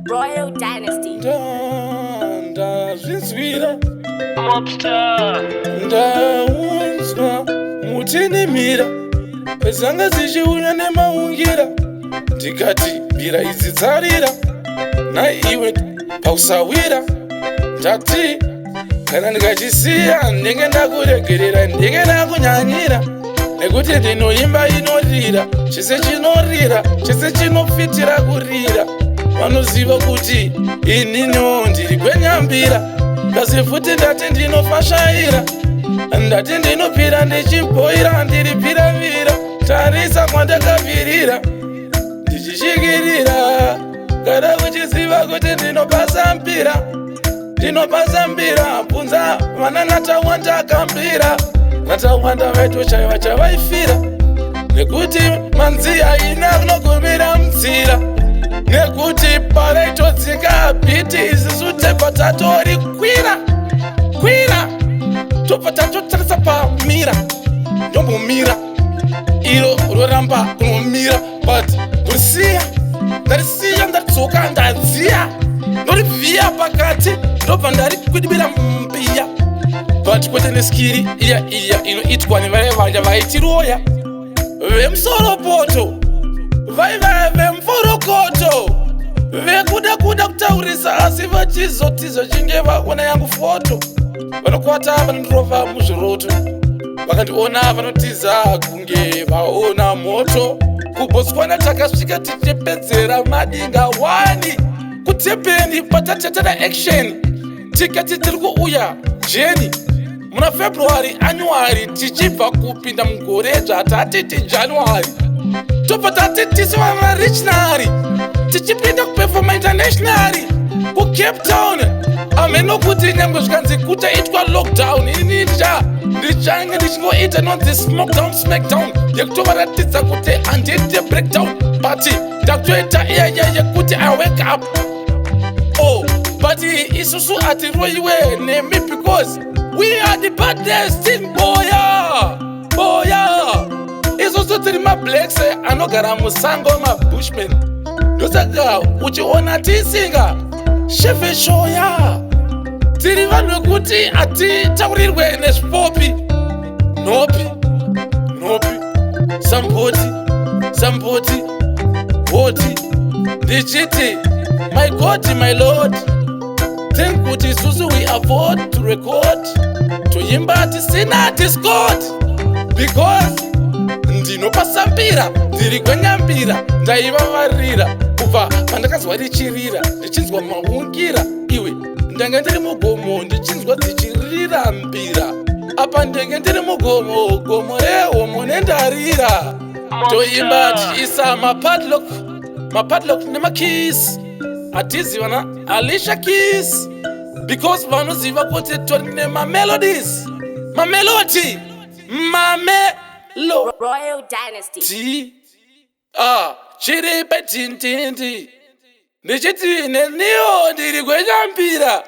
Royal Dynasty. Ndazvinzwira. Mobster. Ndaunzwa mutinimira, dzanga dzichiuya nemaungira, ndikati mbira idzi dzarira naiwe pausawira. Ndati kana ndikachisiya, ndenge ndakuregerera, ndenge ndakunyanyira, nekuti ndinoimba inorira chese chinorira, chese chinofitira kurira. Vanoziva kuti ininiwo ndiri gwenyambira kasi futi. Ndati ndinofashaira, ndati ndinopira ndichibhoira, ndiri piravira. Tarisa kwandakabvirira ndichishingirira. Kana uchiziva kuti ndinopasa mbira, ndinopasa mbira, bvunza vana Natawanda kambira. Natawanda vaitochaiva chavaifira, nekuti manzi haina kunogumira munzira, nekuti paraitodzika beat, isisu tebva tatori kwira kwira, tobva tatotarisa pamira, ndombomira, iro roramba kunomira, but ndorisiya, ndarisiya, ndadzoka, ndadziya, ndorivhiya pakati, ndobva ndarikwidibira mumbiya, but kwete neskill iya iya inoitwa nevaya vaya vaitiroya vemusoropoto, vaiva vemuforokoto, vekuda kuda kutaurisa, asi vachizoti zvachinge vaona yangu foto, vanokwata, vanondorova muzviroto. Vakandiona vanotiza kunge vaona moto. KuBotswana takasvika tichipedzera madinga 1 kutepeni patatetera action, tikati tiri kuuya jeni muna February annuary, tichibva kupinda mugore zvatati tiJanuary, tobva tati tisi vamariginal, tichipinda kuperforma internationally kuCape Town. Ameno kuti nyangwe zvikanzi kuchaitwa lockdown, ini ndichange ndichingoita nonzi smokedown, smackdown, yekutovaratidza kuti handiite breakdown, but ndakutoita iyaya yekuti I wake up. Oh, but isusu hatiroyiwe nemi because we are the baddest thing. Boya boya, isusu tiri mablacks anogara musango, mabushman. Ndosaka uchiona tisinga shevheshoya. Tiri vanhu vekuti hatitaurirwe nezvipopi. Nhopi nhopi, samboti samboti hoti, ndichiti my God, my Lord, think kuti isusu we afford to record, toimba tisina discord, because ndinopasambira, ndiri gwenyambira. Ndaivavarira kubva pandakazwa richirira, ndichinzwa maungira. Iwe, ndanga ndiri mugomo, ndichinzwa dzichirira mbira. Apa ndenge ndiri mugomo, gomo rehomo nendarira. Toimba tichiisa mapadlock, mapadlock nemakeys. Hatizi vana Alicia Keys, because vanoziva kuti tori nemamelodies, mamelody, mamelo Royal Dynasty. T a chiri petintindi, ndichiti neniwo ndiri gwenyambira.